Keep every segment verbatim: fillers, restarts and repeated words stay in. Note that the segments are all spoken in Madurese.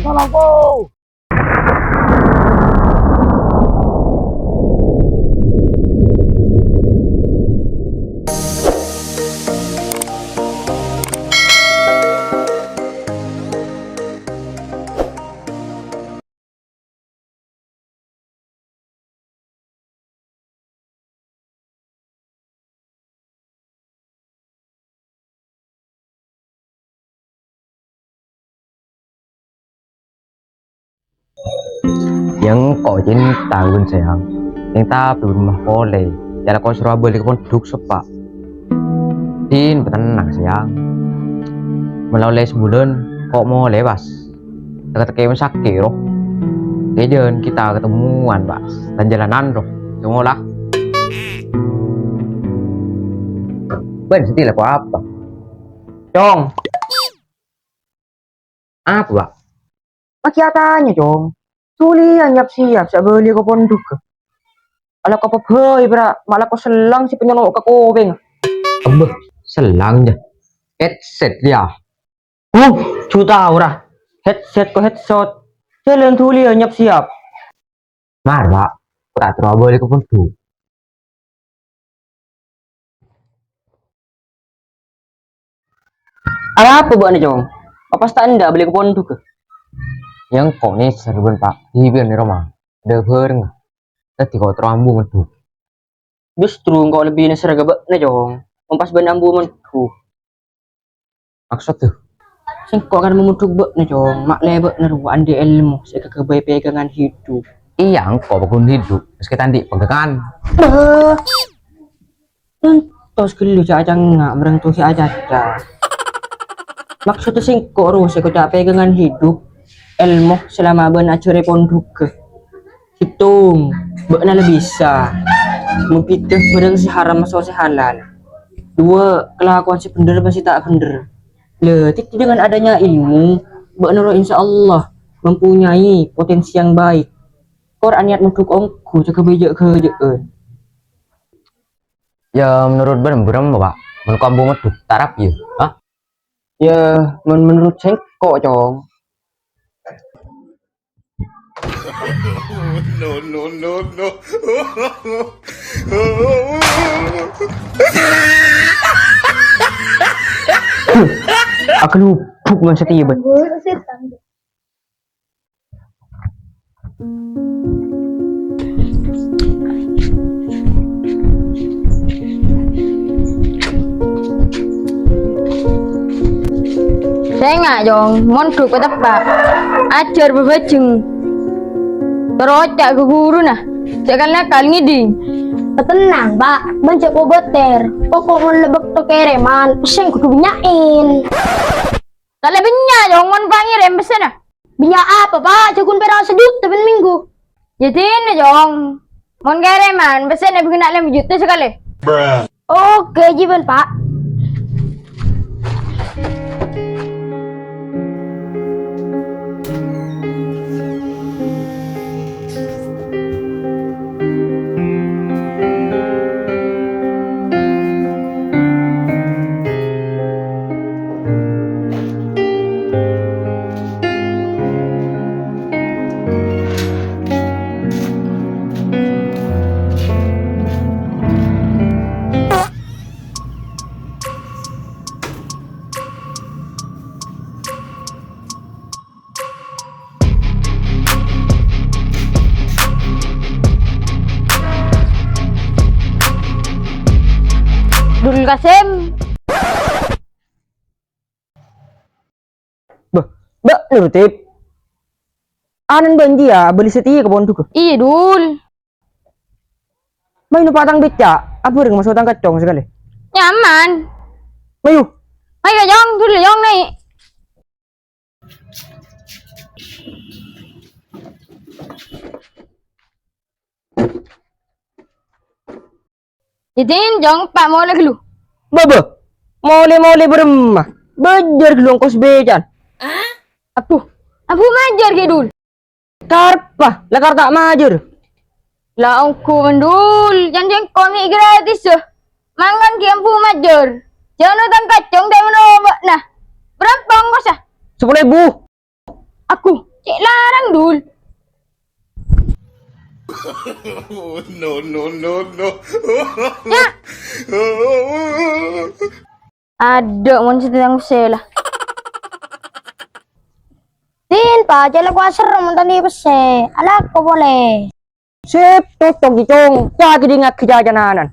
Tolong, Bu! Yang kok cinta gun sayang, yang tapi belum mah pole, ya kok suruh balik pun duk sepak. Din, tenang sayang. Melaulai sebulan, kok mau lewas? Teka-teka masakit, roh. Kejadian kita ketemuan, Pak. Dan jalanan, roh. Cuma lah. Ben, sedih lah, kok apa? Cong. Apa, Pak? Maki atanya, Cong. Suli anyap siap, sak beli ke pondok. Ala kapa bhâi, Pra, malah kok selang si penyono ke kopeng. Embeh, selang ya. Headset ya. Huh, juta ora. Headset ko headshot. Jalan dulu ya, nyap siap. Mar, Pak. Kok tak terobol ke pondok? Arapa bâ'na, Cong? Apa tak endak beli ke pondok? Yang kok ni serban, Pak. Di biar ni rumah. Ada bareng. Tadi kok terobol medhu. Justru engko' lebbi nèsèr ka bâ'na, Cong. Mon pas bâ'na ambu mondhuk. Maksod tuh? Sèngko' kan mamondhuk bâ'na, Cong. Ma'lè bâ'na rowa andi' èlmo sè èkaghâbây pègângan hidup. Iyâ, engko' paggun hidup. Mèskè ta' andi' pègângan. Bâh. Entos ghâllu jhâ' acangnga' marèng tohè acaca. Maksodda sèngko' rowa sè èkoca' pègângan hidup. Èlmo sè lama bâ'na ajhâr è pondhughâ. Sèttong, bâ'na la bisa mabhidhâ bârâng sè haram maso' sè halal. Duwâ', kalakowan sè bhendher bân sè ta' bhendher. La, dhâddhi dengan adanya ilmu, bâ'na rowa insyaallah mempunyai potensi yang baik. Kor anèyat mondhuk ongghu, jâgâ bâjâ-ghâjâ'ân. Ya, menurut bâ'na bârâmma, Pak? Mon ko' ambu mondhuk, ta' rapi, ya? Hah? Ya, mon menurut sèngko', Cong. No, no, no, no. Akalubuk man satèya, Bân. Sènga', Cong, mondhuk pateppa'. Ajhâr bhâbhâjheng. Toro' oca' ka ghuruna. Jhâ' kal-nakal ngèdhing. Patennang, Pak. Bân jhâ' pobâtèr. Pokok mon la bâkto kèrèman, sèng kodhu bânnya'in. Ta' la bânnya', Cong, mon pangèrèm pèssèna. Bânnya' apa, Pak? Jhâghun pèra' sajuta bân mènggu. Yâ dinah, Cong. Mon kèrèman, pèssèna bâghi na' lèma juta sakalè. Oke, jiyâ bân, Pak. Dul Kasem. Bâh, bâ' Nur Tip. Anan bânjiyâ abâli satèya ka pondhughâ. Iyâ, Dul. Mayu nopa' tang bècca', abhâreng maso' tang kaccong sakalè. Nyaman. Mayu. Mayu, Jong, Dul, Jong, naè'. Yâ dinah, Jong, pa' molè ghâllu. Bâbâ, molè-molè bârâmma? Bâjâr ghâllu ongkos bèca'an. Abu, abu majâr ghi', Dul. Karpa, la kar ta' majâr. La ongghu, Dul, can sèngko' mè' gratis, yâ. Mangan ghi' ambu majâr. Jhâ' otang kaccong ta' mènowa bâ'na. Bârâmpa ongkossa? Sapolo èbu. Aku, cè' larang, Dul. No, no, no, no. Ya. Adhu, mon sè tentang pèssè la. Din, Pa, cè' la kowa serro mon tadâ' pèssè. Alako polè. Sip, cocok, Cong. Jâ' kèdingngaghi cacananan.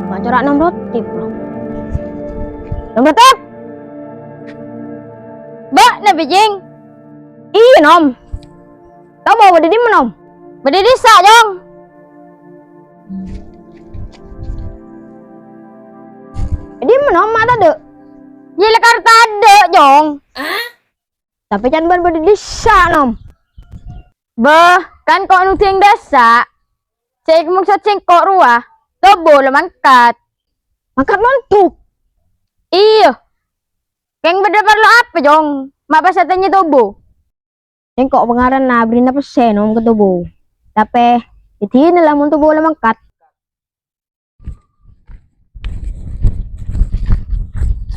Ma' cora' Nom Rotip, bro. Nom Rotip! Bâ'na, Bijing? Iyâ, Nom. Tobo bâdâ è dimma, Nom? Bâdâ è dissa', Jong. È dimma, Nom, ma' tadâ'? Iyâ, la kar tadâ', Jong. Tapè can bâ'na bâdâ è dissa', Nom. Bâh, kan ko' nodhing dissa'. Sè èmaksod sèngko' rowa, tobo la mangkat. Mangkat mondhuk? Iyâ. Kèng bâdâ parlo apa, Jong? Ma' pas atanya tobo? Sèngko' pangaranna aberri'na pèssè, Nom, ka tobo. Tapè, è dinna la mon tobo la mangkat.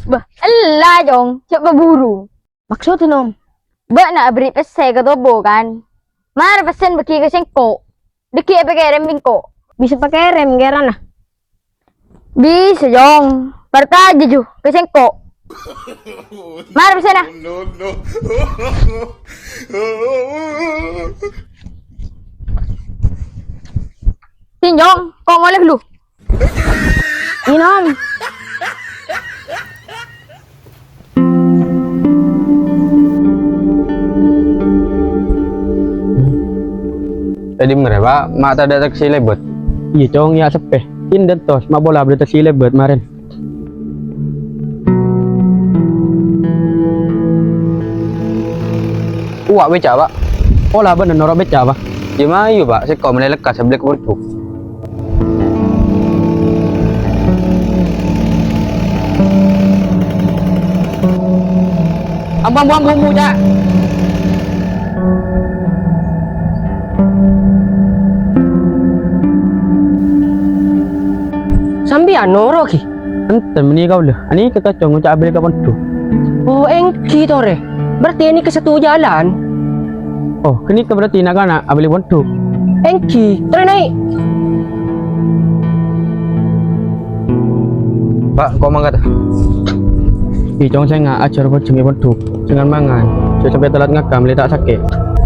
Bâh, ella, Jong, jhâ' paburu. Maksodda, Nom? Bâ'na aberri' pèssè ka tobo, kan? Mara pèssèna bâghi ka sèngko'. Dâgghi' èpakèrèm bi' engko'. Bisa pakèrèm kèrana? Bisa, Jong. Parcajâ, Ju, ka sèngko'. Mara pèssèna. No, no. Sèn, Jong, ko' molè ghâllu. Ngènom. È dimma rè, Pa'? Ma' tadâ' taksi lèbât? Iyâ, Cong, iyâ seppè. Iyâ, dântos, ma' pola bâdâ taksi lèbât marèn. Uwâ' bèca', Pa'. Pola bâ'na noro' bèca', Pa'? Yâ mayu, Pa', sèngko' mellè lekkas abâli ka pondhuk. Ampon buang gumu, Ca'. Sampèyan noro' ghi? Enten, mènè kaulâ. Anèka kocong ngoca' abâli ka pondhuk. Oh, èngghi, torè. Berarti anèka satu jalan. Oh, ghânèka berarti na'-kana' abâli pondhuk. Èngghi, torè naè'. Pa', ko' mangkat. Iyâ, Cong, sènga' ajhâr pojhâng è pondhuk. Sènga' mangan. Jhâ' sampè' telat ngakam, lè ta' sakè'.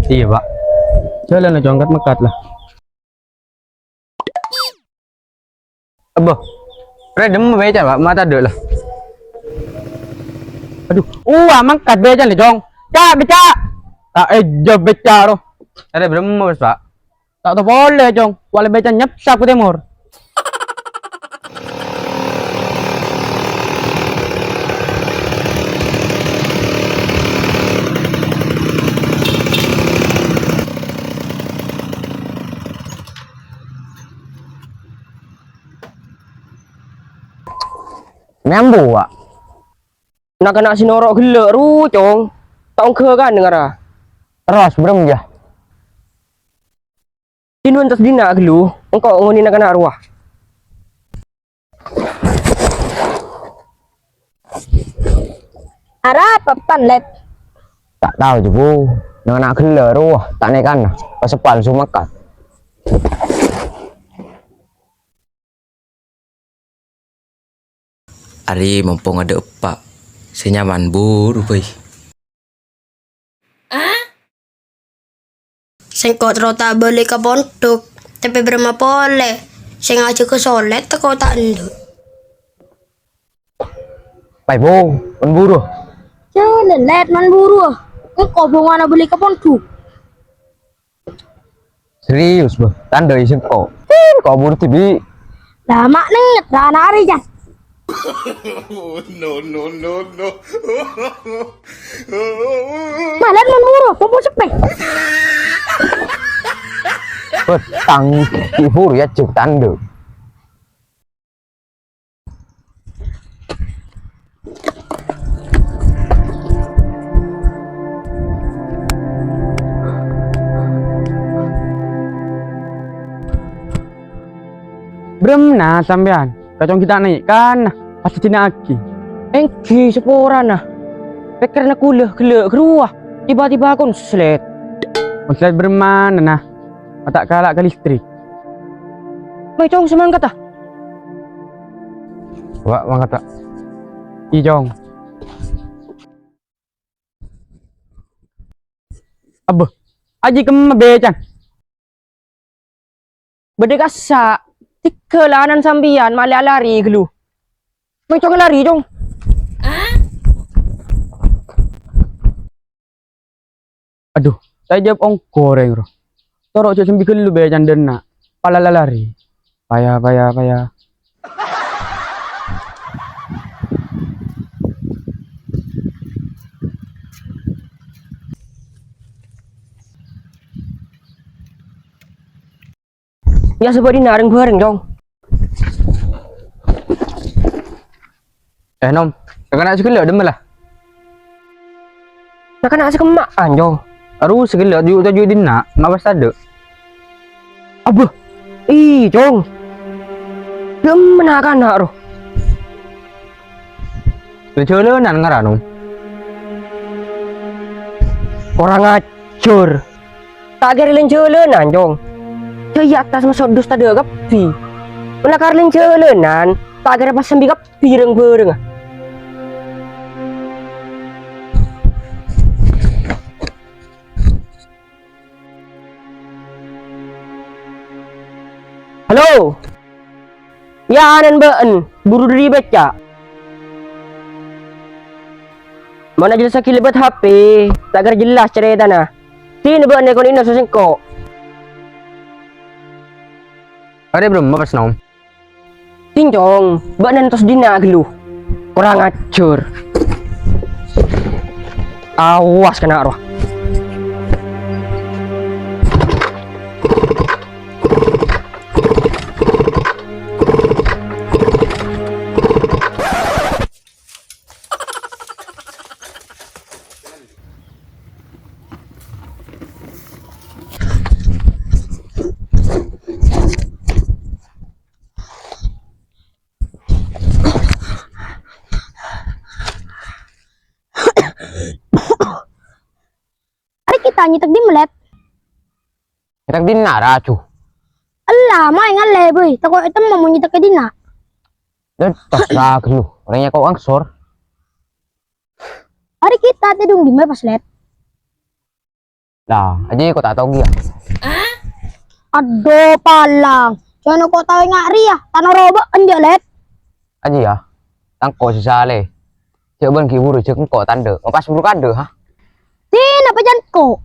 Iyâ, Pa'. Jhâlân, Cong, kat-mèkat la. Ebo. Rè, dimma bèca', Pa'? Ma' tadâ' la. Adhu, uwâ' mangkat bèca'na, Cong. Ca', bèca'! Ta' èjâ bèca' ro. Rè, bârâmma, bos, Pa'? Ta' tao polè, Cong. Wali bèca' nyepsa ku tèmor. Nyambu, Wa'. Na'-kana' sè noro' ghellâ' ro, Cong. Ta' ongghâ kan dengngara. Terros, bârâmma, yâ? Dinwan tas dinna' ghâllu, engko' ngonè'è na'-kana' rowa. Arapa, Pan, Lèt? Ta' tao, Jâ, Bu. Na'-kana' ghellâ' rowa, ta' nèkana. Pas palsu mangkat. Arè mompong adâ' eppa', sè nyaman buru bhâi. Sèngko' terro ta' abâli ka pondhuk, tapè bârâmma polè sè ngajhâghâ Solèt tako' ta' endâ'. Bhâi, Bu, mon buru. Jhâlân, Lèt, mon buru. Engko' bhungana abâli ka pondhuk. Serius, Bâh? Tandhâi sèngko'. Sèngko' buru dhibi'. Lah, ma' nengnget, ra ana' arè, Jan. No, no, no, no. Malar mon moro, popo seppe. Petang, ibu ya cuk tanduk. Bremna sampèyan, kacong ghi' ta' naè' kana, pas èdina'aghi. Èngghi, saporana. Pèkkèranna kaulâ ghellâ' ghâruwa, tiba-tiba konslet. Konslet bremmana, na? Ma' ta' kala' ka listrik. Mè', Cong, sè mangkata. Wa', mangkata. Iyâ, Cong. Abbâ, ajhi kemma bècana. Bâdâ kassa', tèghâl ana'na sampèyan ma' lè alari ghâllu. Mè' Cong alari, Cong. Adhu, ta' èjâwâb ongghu orèng, ro. Toro' jhâ' sambi ghâllu bâ candhâna. Pala lalari. Paya, paya, paya. Iyâ, sabâ' dinna' rèng-bhâreng, Cong. Eh, Nom, na'-kana' sè ghellâ' dimma la? Na'-kana' sè kemma'an, Cong? Arowa sè ghellâ' ju'-toju' dinna', ma' pas tadâ'. Abbâ, iyâ, Cong. Dimma na'-kana' ro? Lè-jhâlânan ngara, Nom. Korang ajhâr. Ta' kèra lèn-jhâlânan, Cong. Jhâ' è attas maso' dus tadâ' kabbhi. Mon la kar lèn-jhâlânan, ta' kèra pas sambi kabbhi rèng-bhârângnga. Halo! Iyâ, ana'na bâ'na, buru dâri bâca'. Mon ajhâlâssaghi lèbât H P, ta' kèra jelas carètana. Dinah bâ'na èkonè'na so sèngko'. Arè bârâmma pas, Nom? Dinah, Cong, bâ'na èntos dinna' ghâllu. Korang ajhâr. Awas kana' rowa. Arè kita nyètek dimma, Lèt? Nyètek dinna', Raju? Ella, maèn ngallè, bâi. Tako' ètemmo mon nyètek è dinna'. Lèt, tas ra ghâllu. Orèng nyèko' angsor. Arè kita tèdung dimma pas, Lèt? Lah, ajiyâ ko' ta' tao kèya. Adhu, palang. Jhâ' ko' tao enga' rèya. Tano roba enjâ', Lèt. Ajiyâ, tangko sè salè. Jhâ' bân ghi' buru jhâ' engko' tandhâ. Mapas buru kandhâ, ha? Dinah pajhât ko'.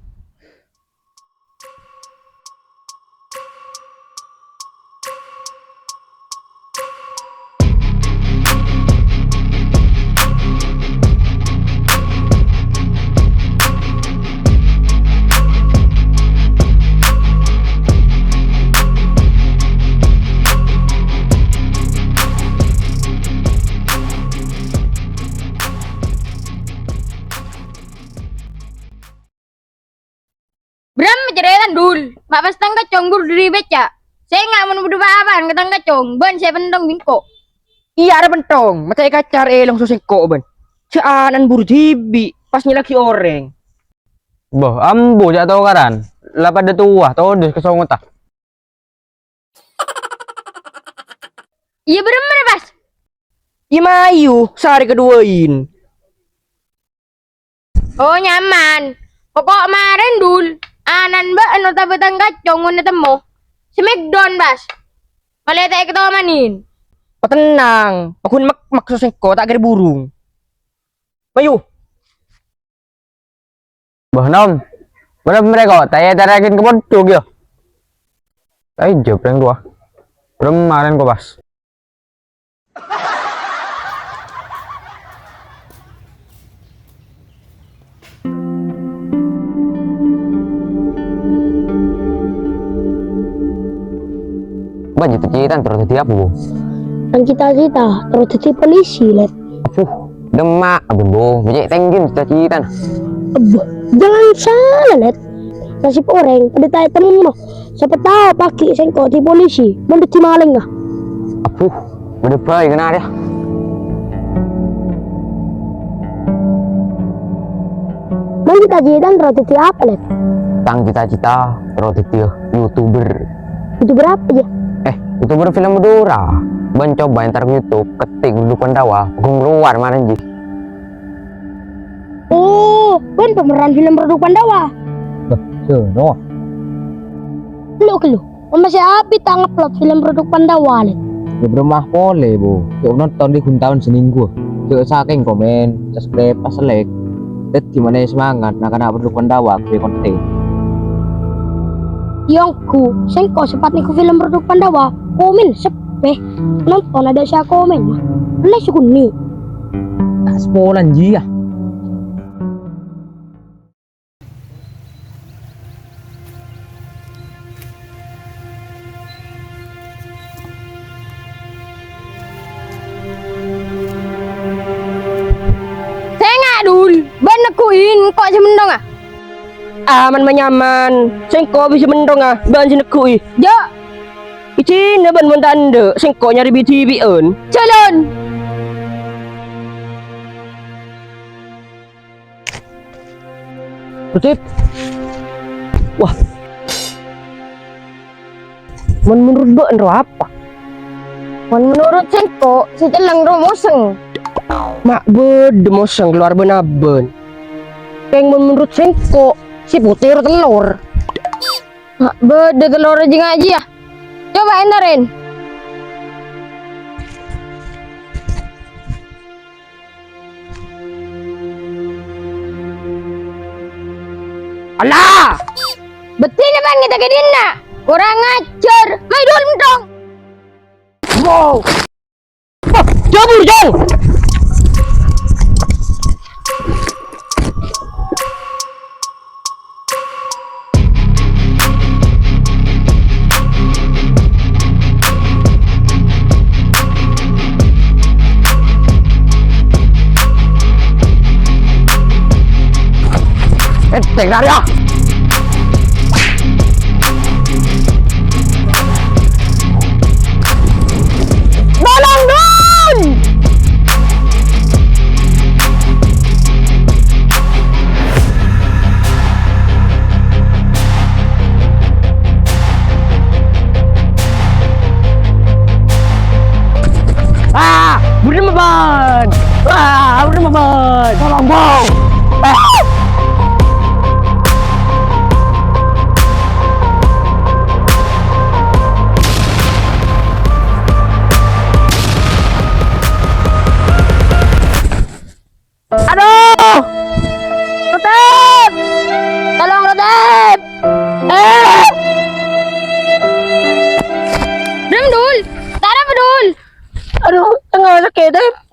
Bârâmma carètana, Dul? Ma' pas tang kacong buru dâri bâca'. Sènga' mon bâdâ pa-apaan ka tang kacong, bân sè pentong bi' engko'. Iyâ, arè pentong, mètè èkacar èlong so sèngko' bân. Jhâ' ana'na buru dhibi', pas nyèlaghi orèng. Bâh, ambu jhâ' tokaran, la padâ towa, todus ka songetta. Iyâ, bârâmma, Bas? Iyâ, mayu, sarè kaduwâin. Oh, nyaman. Poko' marèn, Dul. Ana'na bâ'na otabâ tang kacong mon ètemmo. Smackdown, Bas. Malè ta' èkatomanin. Patennang, paghun mek-mek so sèngko' ta' kèra burung. Mayu. Bâh, Nom. Bârâmma rè ko', ta' èyatèraghin ka pondhuk, yâ? Ta' ijâb rèng rowa. Bârâmma marèn ko' pas. Bân cita-citana terro dhâddhi apa, Bo? Bân cita-cita terro dhâddhi polisi, Lèt. Abbhu, dhemma', abbhu, Bo. Mè' cè' tèngghi cita-citana. Abbhu, jangan salah, Lèt. Nasib orèng padâ ta' ètemmo. Sapa tao paghi' sèngko' dhâddhi polisi, mon dhâddhi malèngnga. Abbhu, padâ bhâi kènarè. Mon cita-citana terro dhâddhi apa, Lèt? Tang cita-cita terro dhâddhi YouTuber. YouTuber apa, yâ? Eh, YouTuber film Madhurâ. Bân coba entar ka YouTube, ketik Produk Pandawa, ghun kalowar marèna, Ji. Oh, bân pemeran film Produk Pandawa. Bâh, sè no. Lo, lo. Mama sè abit ta' ngupload film Produk Pandawa, Lèt. Yâ, bârâmma polè, Bo. Yâ, nonton dhi' ghun taon samènggu. Yâ, sakèng komen, subscribe, pas like. Dhâddhi ma'na semangat na'-kana' Produk Pandawa ghâbây kontèn. Yâ ongghu, sèngko' sè panèko film Produk Pandawa, komen seppè. Nonton adâ' sè akomen, nah. Lè sukuni. Ta' sapolan, Ji, yâ. Sènga', Dul, bân negghu'i engko' sè mendhungnga. Aman manyaman, sèngko' bisa mendhungnga, bân sè negghu'i. Jâ'. Ijina bân mon ta' endâ', sèngko' nyarè bi-dhibi'ân. Jalan. Rutip. Wah. Mon menurut bâ'na rowa apa? Mon menurut sèngko', sè celleng rowa mosèng. Ma' bâdâ mosèng kalowar bân-abân. Kèng mon menurut sèngko', sè potè rowa tellor. Ma' bâdâ tellorra jiyâ ngajhi, yâ. Coba èntarèn. Allah! Bhâdhina bân ngètè kèdhinna. Kurang ajar. Mai dul mentong. Wow. Ah, jabur, jauh. Enteng, Arya. Tolong, Dun! Ah, buru mapan! Ah, buru mapan! Tolong, Bang! Ah! Aduh! Rutep! Tolong, Rutep! Eh! Rem, Dul! Tarap, Dul! Aduh, tengnga sakè', Tep.